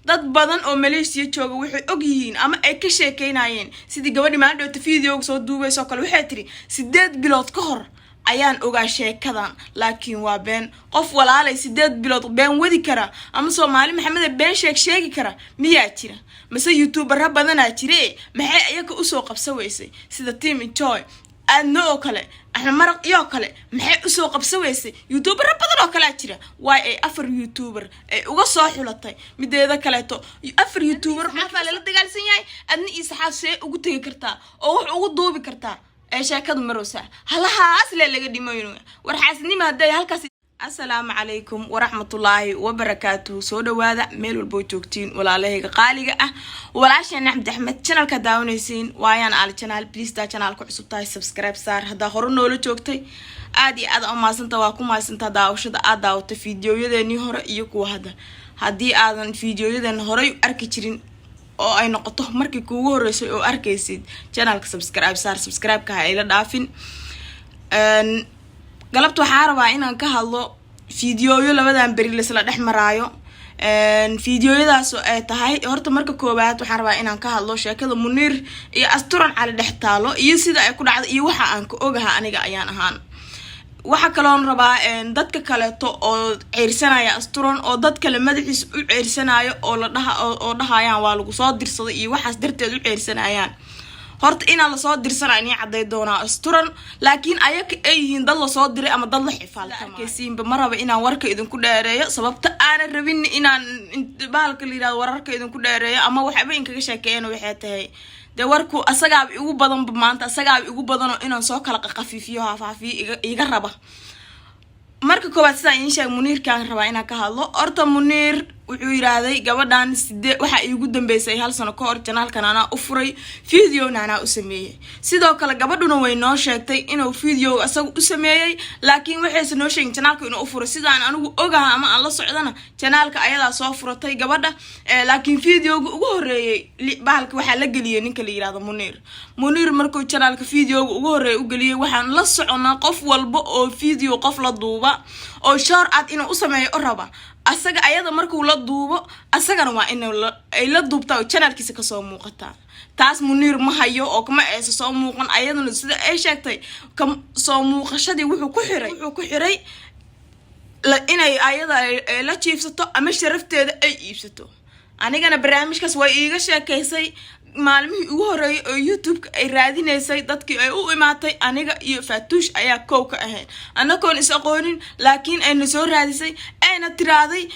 Dad badan oo Malaysia jooga waxay og yihiin ama ay ka sheekeynayeen sidii gabadhi maalin dhowta videoga soo duubayso kale. Waxay tiri, 8 bilood ka hor ayaan ogaa sheekadan, laakiin waa been. Qof walaalay 8 bilood been wadi kara ama Soomaali Maxamede been sheeg sheegi kara miyaa jira? Mase YouTubera badanaa jire, maxay ayaga usoo qabsa weysay? Sida Team Enjoy, Aadno oo kale, Axmed Maraq iyoo kale, maxay usoo qabsa weysay? YouTubera badan oo kalea jira. Waay ay afar YouTuber ay uga soo xulatay? Mideeda kaleeto, afar YouTuber maxaa lala dagaalsan yahay? Adna iyo Saxaaf see ugu tegi kartaa oo wax ugu duubi kartaa ee sheekadu marowsaa halahaas lee laga dhimayno war xaasidnima hadday halkaas. Asalaamu calaykum waraxmatullaahi wabarakaatuhu. Soo dhawaada meel walboo joogtiin, walaalahayga qaaliga ah. Walaasheen Axmed Axmed channelka daawanaysiin waayaan aal channel. Please, daa channelka cusub tahay, subscribe saar. Haddaa hore noola joogtay, aad iyo aad umaadsanta, waa ku mahadsantaa daawashada aad daawatay fiidiyoyadeenii hore iyo kuwa hadda. Haddii aadan fiidiyoyadeena horey u arki jirin oo ay noqoto markii kuugu horeysay oo arkaysid, channelka subscribe saar, subscribe-ka ha ila dhaafin. Galabta waxaa rabaa inaan ka hadlo fiidiyooyo labadan beri laisla dhex maraayo, fiidiyooyadaas oo ay tahay. Horta marka koowaad waxaan rabaa inaan ka hadlo sheekada Muniir iyo Asturan Cali dhex taalo iyo sida ay ku dhacday iyo waxa aan ka ogaha aniga ayaan ahaan. Waxaa kaloon rabaa dadka kaleeto oo ceyrsanaya Asturan oo dad kale madaxiisa u ceyrsanayo oo la dhaha oo dhahayaan waa lagu soo dirsaday iyo waxaas darteed u ceyrsanayaan. Horta inaan lasoo dirsana inii caday doonaa Asturan, laakiin ayaka ay yihiin dad lasoo diray ama dad la xifaaltamaysiinba. Ma raba inaan warka idinku dheereeyo. Sababta aanan rabin inaan bahalka la yirahdo wararka idinku dheereeyo ama waxba inkaga sheekeeyana waxay tahay, dee warku asagaaba igu badanba maanta, asagaaba igu badanoo inaan soo kala qaqafiifiyo haafhaafiyo iga raba. Marka koowaad, sidaan idiin sheeg, Muniirkaan rabaa inaan ka hadlo. Horta Muniir wuxuu yiraahday gabadhan sidee waxaa iigu dambeysay hal sano ka hor, channelkan anaa u furay, videona anaa u sameeyey. Sidoo kale gabadhuna way noo sheegtay inuu video isaga u sameeyey, laakiin waxayse noo sheegin channelka inuu u furay. Sidaan anigu ogaha ama aan la socdana, channelka ayadaa soo furatay gabadha, laakiin videoga ugu horeeyey bahalka waxaa la geliyay ninka la yirahdo Muniir. Muniir markuu channelka videoga ugu horeeya u geliyay, waxaan la soconaa qof walba oo video qof la duuba oo shout out inuu u sameeyo u raba, asaga ayada markuu la duubo, asagana waa in ay la duubtaa oo channelkiisa kasoo muuqataa. Taas Muniir ma hayo oo kama aysa soo muuqan. Ayaduna sida ay sheegtay, ka soo muuqashadii wuxuu ku xiray inay ayada la jiifsato ama sharafteeda ay iibsato. Anigana barnaamijkaas way iiga sheekaysay maalmihii ugu horeeyay oo YouTube-ka ay raadinaysay. Dadkii ay u imaatay aniga iyo Faatuush ayaa kow ka ahayn, anagoon is aqoonin, laakiin ayna soo raadisay, ayna tiraaday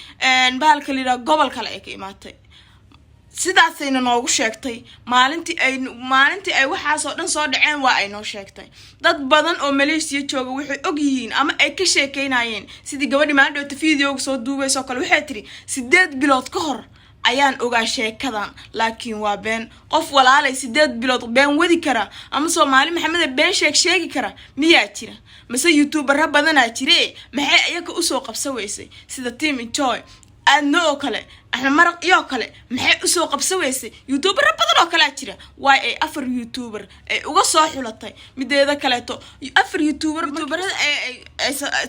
bahalka la yidhaha gobol kale ay ka imaatay. Sidaasayna noogu sheegtay maalintii ay waxaasoo dhan soo dhaceen, waa ay noo sheegtay. Dad badan oo Malaysia jooga waxay og yihiin ama ay ka sheekeynayeen sidii gabadhi maalin dhowta videoga soo duubayso kale. Waxay tiri, 8 bilood ka hor ayaan ogaa sheekadan, laakiin waa been. Qof walaalay 8 bilood been wadi kara ama Soomaali Maxamede been sheeg sheegi kara miyaa jira? Mase YouTubera badanaa jire, maxay ayaga usoo qabsa weysay? Sida Team Enjoy, Aadno oo kale, Axmed Maraq iyoo kale, maxay usoo qabsa weysay? YouTubera badan oo kalea jira. Waay ay afar YouTuber ay uga soo xulatay? Mideeda kaleeto, afar YouTuber, YouTuberada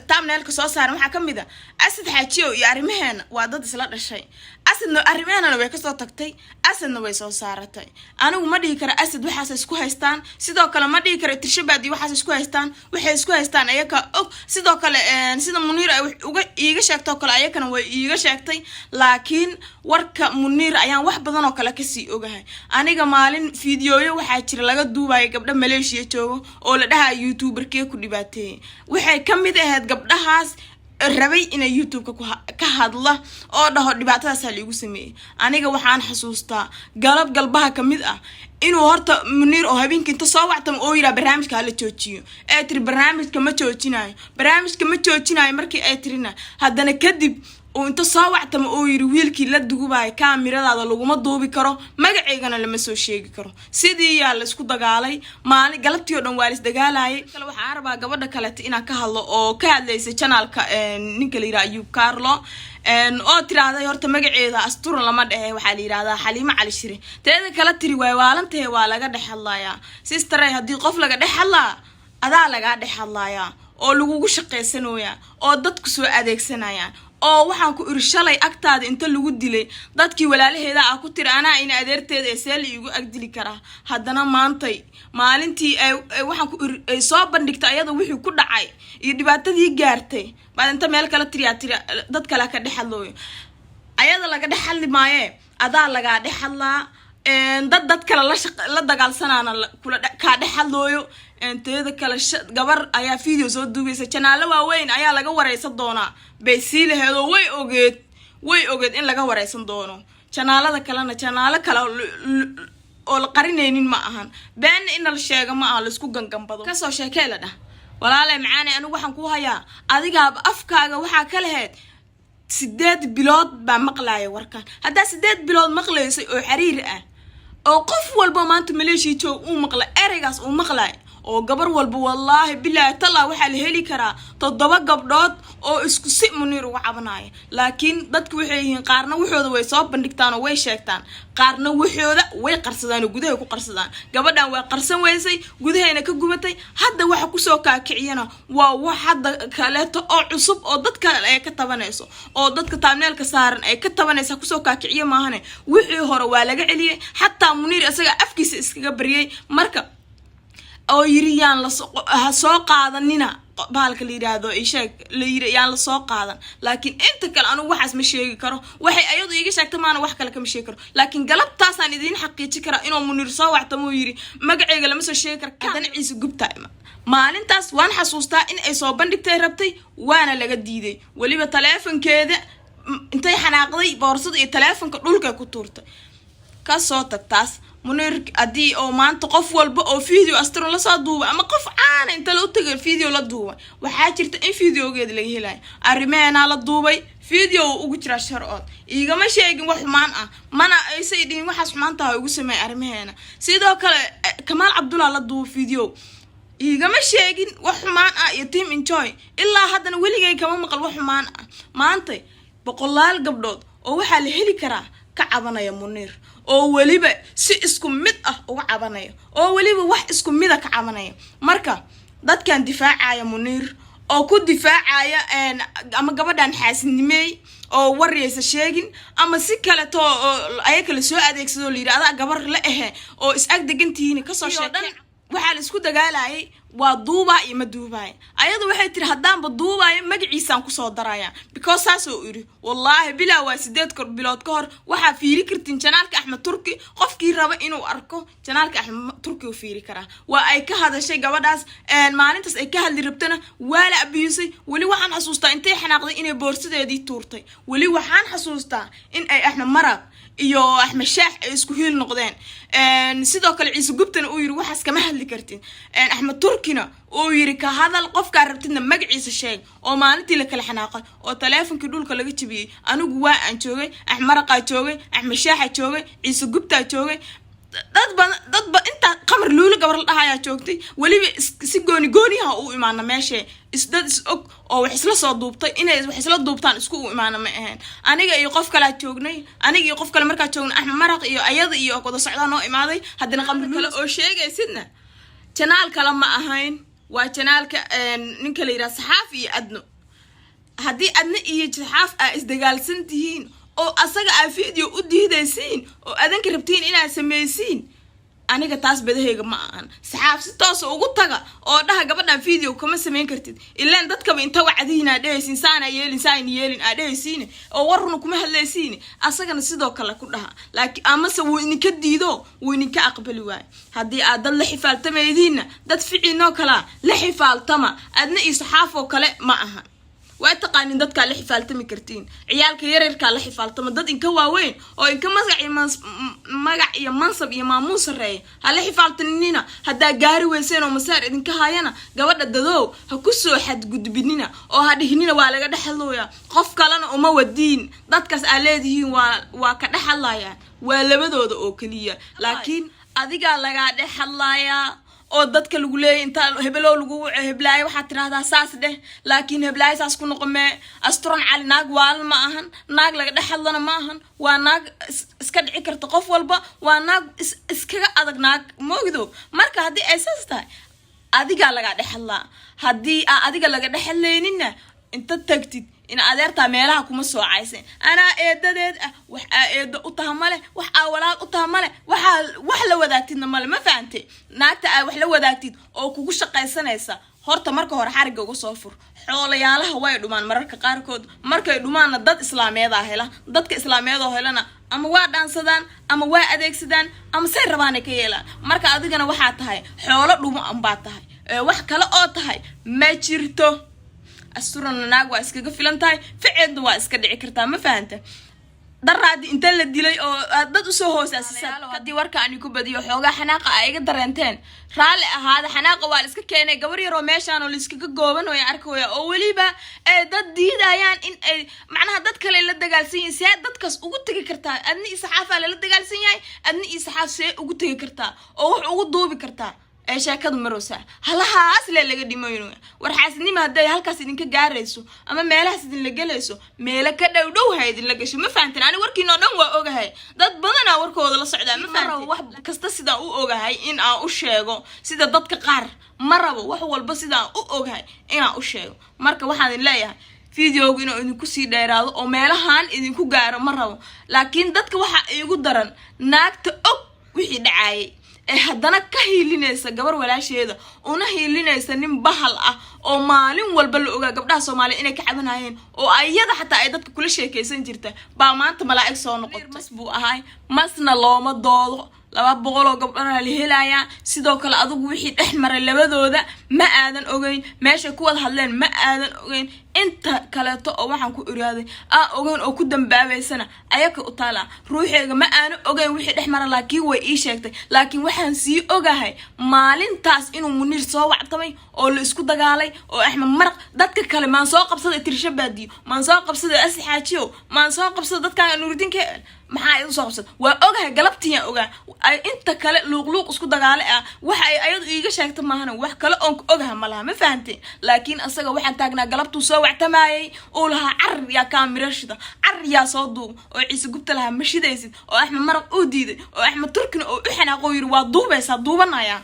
thumbnailka soo saaran waxaa kamid a Asad Xaajiyow iyo Arrimaheena. Waa dad isla dhashay. Asadna Arrimaheenana way kasoo tagtay, Asadna way soo saaratay. Anigu ma dhihi kara Asad waxaas isku haystaan, sidoo kale ma dhihi kara Tirshabaad iyo waxaas isku haystaan. Waxay isku haystaan ayaka og. Sidoo kale sida Muniir ay wax uga iiga sheegtoo kale, ayakana way iiga sheegtay, laakiin warka Muniir ayaan wax badan oo kale kasii ogahay aniga. Maalin fiidiyooyo waxaa jira laga duubayo gabdho Maleeshiya joogo oo la dhahayo YouTuberkee ku dhibaateeyey. Waxay ka mid ahayd gabdhahaas rabay inay YouTube-ka ka hadla oo dhaho dhibaatadaasaa laigu sameeyey. Aniga waxaan xasuustaa galab galbaha kamid ah inuu horta Muniir oo habeenkii inta soo wactama oo yiraa barnaamijka hala joojiyo, ee tiri barnaamijka ma joojinayo, barnaamijka ma joojinayo. Markii ay tirina, haddana kadib uu inta soo wactama oo yiri wiilkii la dugubayo kaamiradaada laguma duubi karo, magaceygana lama soo sheegi karo. Sidii yaa la isku dagaalay maalin galabtii oo dhan, waa la isdagaalayay. Kale waxaan rabaa gabadha kaleeta inaan ka hadlo oo ka hadlaysa channelka ninka la yiraha Ayub Carlo, oo tiraahday horta magaceeda Asturan lama dhehe, waxaa la yirahdaa Xaliimo Cali Shire. Teeda kala tiri waay waalantahe, waa laga dhex hadlayaa. Sisteray, haddii qof laga dhex hadlaa, adaa lagaa dhex hadlayaa oo lagugu shaqaysanooyaa oo dadku soo adeegsanayaan. Oo waxaan ku iri, shalay agtaada inta lagu dilay dadkii walaalaheeda ah ku tiri, "Anaa ina adeerteeda ee, see la iigu agdili karaa?" Haddana maantay, maalintii ay waxaan ku iri ay soo bandhigtay ayada wixii ku dhacay iyo dhibaatadii gaartay, baad inta meel kala tiriyaa tiri dad kale ka dhex hadlooyo. Ayada laga dhex hadli maaye, adaa lagaa dhex hadlaa. Dad kale la dagaalsanaana kula kaa dhex hadlooyo. Teeda kale, gabar ayaa video soo duubaysa, channelo waaweyn ayaa laga wareysan doonaa bay sii laheedoo way ogeed in laga wareysan doono. Channelada kalena channelo kale oo la qarinaynin ma ahan. Beenna in la sheego ma aha, laisku gangambado. Kasoo sheekee la dhah. Walaale macaane, anigu waxaan ku hayaa, adigaaba afkaaga waxaa ka lahayd 8 bilood baa maqlaaya warkan. Haddaa 8 bilood maqlaysay oo xiriir ah, oo qof walba maanta Maleeshiya joog uu maqlay ereygaas uu maqlay, oo gabar walba, wallaahi bilaahi tallah, waxaa la heli karaa toddoba gabdhood oo isku si Muniir uga cabanaya. Laakiin dadku waxay yihiin, qaarna waxooda way soo bandhigtaan oo way sheegtaan, qaarna waxooda way qarsadaan oo gudahay ku qarsadaan. Gabadhan waa qarsan weysay, gudahayna ka gubatay. Hadda waxa kusoo kaakiciyana waa wax hadda kaleeto oo cusub oo dad kale ay ka tabanayso, oo dadka thumbnailka saaran ay ka tabanaysa kusoo kaakiciya maahane. Wixii hore waa laga celiyey, xataa Muniir isaga afkiisa iskaga baryay marka oo yiri yaan ha soo qaadanina bahalka la yidhaahdo, isheeg la yiri yaan lasoo qaadan. Laakiin inta kale anigu waxaas ma sheegi karo. Waxay ayadu iiga sheegta maana, wax kale kama sheegi karo. Laakiin galabtaasaan idiin xaqiiji karaa inuu Muniir soo wactamuu yiri magaceyga lama soo sheegi karo. Haddana Ciise Gubta maalintaas waan xasuustaa in ay soo bandhigtay rabtay, waana laga diiday. Weliba taleefonkeeda intay xanaaqday boorsada iyo taleefonka dhulkay ku tuurtay. Kasoo tag taas. Muniir haddii oo maanta qof walba oo video astron lasoo duubay ama qof caana inta la u tagay video la duubay, waxaa jirta in videogeeda laga helayo. Arrimaheenaa la duubay, video ugu jiraa shar-ood. Iigama sheegin wax xumaan ah, mana aysay dhihin waxaas xumaantaha ugu sameey arrimaheena. Sidoo kale Kamaal Cabdullah la duuba video, iigama sheegin wax xumaan ah, iyo Team Enjoy. Ilaa haddana weligay kama maqal wax xumaan ah. Maanta boqolaal gabdhood oo waxaa la heli karaa ka cabanaya Muniir, oo weliba si isku mid ah uga cabanaya, oo weliba wax isku mida ka cabanaya. Marka dadkan difaacaya Muniir oo ku difaacaya ama gabadhan xaasidnimeey oo wariyaysa sheegin, ama si kaleto oo ayaka la soo adeegsado la yidhi adaa gabar la ahe oo is ag degantihiin, kasoo sheekay. Waxaa la isku dagaalayay waa duubaa iyo ma duubaaya. Ayadu waxay tiri haddaanba duubaayo magaciisaan kusoo daraya, because saasoo iri. Wallaahi bilaa, waa 8 bilood ka hor. Waxaa fiiri kartiin channelka Axmed Turki. Qofkii raba inuu arko channelka Axmed Turki u fiiri karaa. Waa ay ka hadashay gabadhaas. Maalintaas ay ka hadli rabtana waa la abiyusay. Weli waxaan xasuustaa intay xanaaqday inay boorsadeedii tuurtay. Weli waxaan xasuustaa in ay Axmed Maraq iyo Axmed Shaax ay isku hiil noqdeen. Sidoo kale Ciise Gubtana uu yiri waxaas kama hadli kartid, Axmed Turkina uu yiri ka hadal, qofkaa rabtidna magaciisa sheeg, oo maalintii la kala xanaaqay oo taleefonkii dhulka laga jabiyey. Anigu waa aan joogay, Axmed Maraqaa joogay, Axmed Shaaxa joogay, Ciise Gubtaa joogay, dad badan, dadba intaa Qamar Luulo gabar la dhahayaa joogtay. Weliba si gooni gooniyaha u imaana meeshe is dad is og oo wax isla soo duubtay inay wax isla duubtaan isku u imaana ma ahayn. Aniga iyo qof kalea joognay, aniga iyo qof kale markaa joognay, Axmed Maraq iyo ayada iyo wada socdaa noo imaaday. Haddana Qamar kale oo sheegaysidna channel kale ma ahayn, waa channelka ninka la yidhaha Saxaaf iyo Adno. Haddii Adna iyo Saxaaf aa isdagaalsan tihiin oo asaga aa video u diidaysiin oo adanka rabtiin inaad samaysiin, aniga taas badahayga ma ahan. Saxaaf si toosa ugu taga oo dhaha gabadhan video kama samayn kartid. Ilaan dadkaba inta wacdihiin aa dhehaysiin saana yeelin, saana yeelin aa dhehaysiin, oo warruna kuma hadlaysiin. Asagana sidoo kale ku dhaha. Laakiin amase wuu idinka diido, wuu idinka aqbali waayo. Haddii aad dad la xifaaltamaydiinna, dad ficiinoo kalea la xifaaltama. Adna iyo Saxaaf oo kale ma aha. Waa taqaanin dadkaa la xifaaltami kartiin, ciyaalka yaryarkaa la xifaaltama. Dad inka waaweyn oo inka magac iyo magac iyo mansab iyo maamuus sarreeya ha la xifaaltaninina. Haddaa gaari weyseen oo masaar idinka hayana, gabadha dadow ha kusoo xadgudbinina oo ha dhihinina waa laga dhex hadlooyaa. Qof kalena uma wadiin. Dadkaas aa leedihiin waa ka dhex hadlayaan, waa labadooda oo keliya. Laakiin adigaa lagaa dhex hadlayaa oo dadka lagu leeyay intaa hebelow lagu waco, heblaayo waxaad tirahdaa saas dheh, laakiin heblaayo saas ku noqomee. Asturan Cali naag waalan ma ahan, naag laga dhex hadlana ma ahan. Waa naag iska dhici karta qof walba, waa naag iskaga adag, naag moogdo. Marka haddii ay saas tahay, adigaa lagaa dhex hadlaa. Haddii aa adiga laga dhex hadlaynina Inta tagtid in adeertaa meelaha kuma soo caysan. Anaa eedadeed ah. Wax aa eedo u taha male, wax aa walaal u taha male, waxaa wax la wadaagtidna male. Ma fahante? Naagta aa wax la wadaagtid oo kugu shaqaysanaysa, horta marka hore xarigga uga soo fur. Xoolayaalaha way dhumaan mararka qaarkood. Markay dhumaanna dad islaameedaa hela. Dadka islaameedoo helana ama waa dhaansadaan ama waa adeegsadaan ama say rabaanay ka yeelaan. Marka adigana waxaa tahay xoolo dhumo ambaa tahay, wax kale oo tahay ma jirto. Asturana naag waa iskaga filan tahay, ficeedna waa iska dhici kartaa. Ma fahanta? Daraadi inta la dilay oo aad dad usoo hoosaasisa. Haddii warka ani ku badiyo, xoogaa xanaaqa aa iga dareenteen, raalli ahaada. Xanaaqa waa la iska keenay. Gabar yaroo meeshaan oo laiskaga gooban oya arkaya, oo weliba ay dad diidayaan in ay macnaha dad kale la dagaalsan yihin. See dadkaas ugu tegi kartaa? Adna iyo saxaafaa lala dagaalsan yahay. Adna iyo saxaaf see ugu tegi kartaa oo wax ugu duubi kartaa? Ee sheekadu marowsaa halahaas lee laga dhimayno. War xaasidnima hadday halkaas idinka gaarayso ama meelahaas idinla gelayso, meelo ka dhow dhow ha idinla gasho. Ma fahanteen? Ani warkiina oo dhan waa ogahay. Dad badanaa warkooda la socdaa. Ma fahanteen? Wax kasta sidaan u ogahay in aan u sheego sida dadka qaar ma rabo. Wax walba sidaan u ogahay inaan u sheego. Marka waxaan idin leeyahay, videogu inuu idinku sii dheeraado oo meelahan idinku gaaro ma rabo, laakiin dadka waxaa iigu daran naagta og wixii dhacaayay ee haddana ka hiilinaysa gabar walaasheeda, una hiilinaysa nin bahal ah oo maalin walba la ogaa gabdhaha Soomaaliya inay ka cabanayeen, oo ayada xataa ay dadka kula sheekaysan jirta, baa maanta malaa'ig soo noqotay. Mas buu ahay, masna looma doodo. 200 oo gabdhana la helayaa. Sidoo kale adigu wixii dhex maray labadooda ma aadan ogeyn, meeshay ku wada hadleen ma aadan ogeyn. Inta kaleeto oo waxaan ku iraaday aan ogeyn oo ku dambaabaysana ayaka u taalaa. Ruuxeega ma aanu ogeyn wixii dhex mara, laakiin way ii sheegtay. Laakiin waxaan sii ogahay maalintaas inuu Muniir soo wactamay oo la isku dagaalay oo Axmed Maraq dadka kale maan soo qabsaday, Tirsho Baadiyo maan soo qabsaday, Asi Xaajiyo maan soo qabsaday, dadkaan Nuuridiinka maxaa idu soo qabsada. Waa ogahay, galabtiiyaan ogaa. Ay inta kale luuqluuq isku dagaale ah, waxa ay ayadu iiga sheegta maahana, wax kale oon ka ogaha ma laha. Ma fahanteen? Laakiin asaga waxaan taagnaa galabtuu soo wactamayay, uu lahaa car yaa kaamira shida, car yaa soo duub, oo Ciise Gubta lahaa ma shidaysid, oo Axmed Maraq uu diiday, oo Axmed Turkina oo u xanaaqo yiri waa duubaysaa, duubanaya.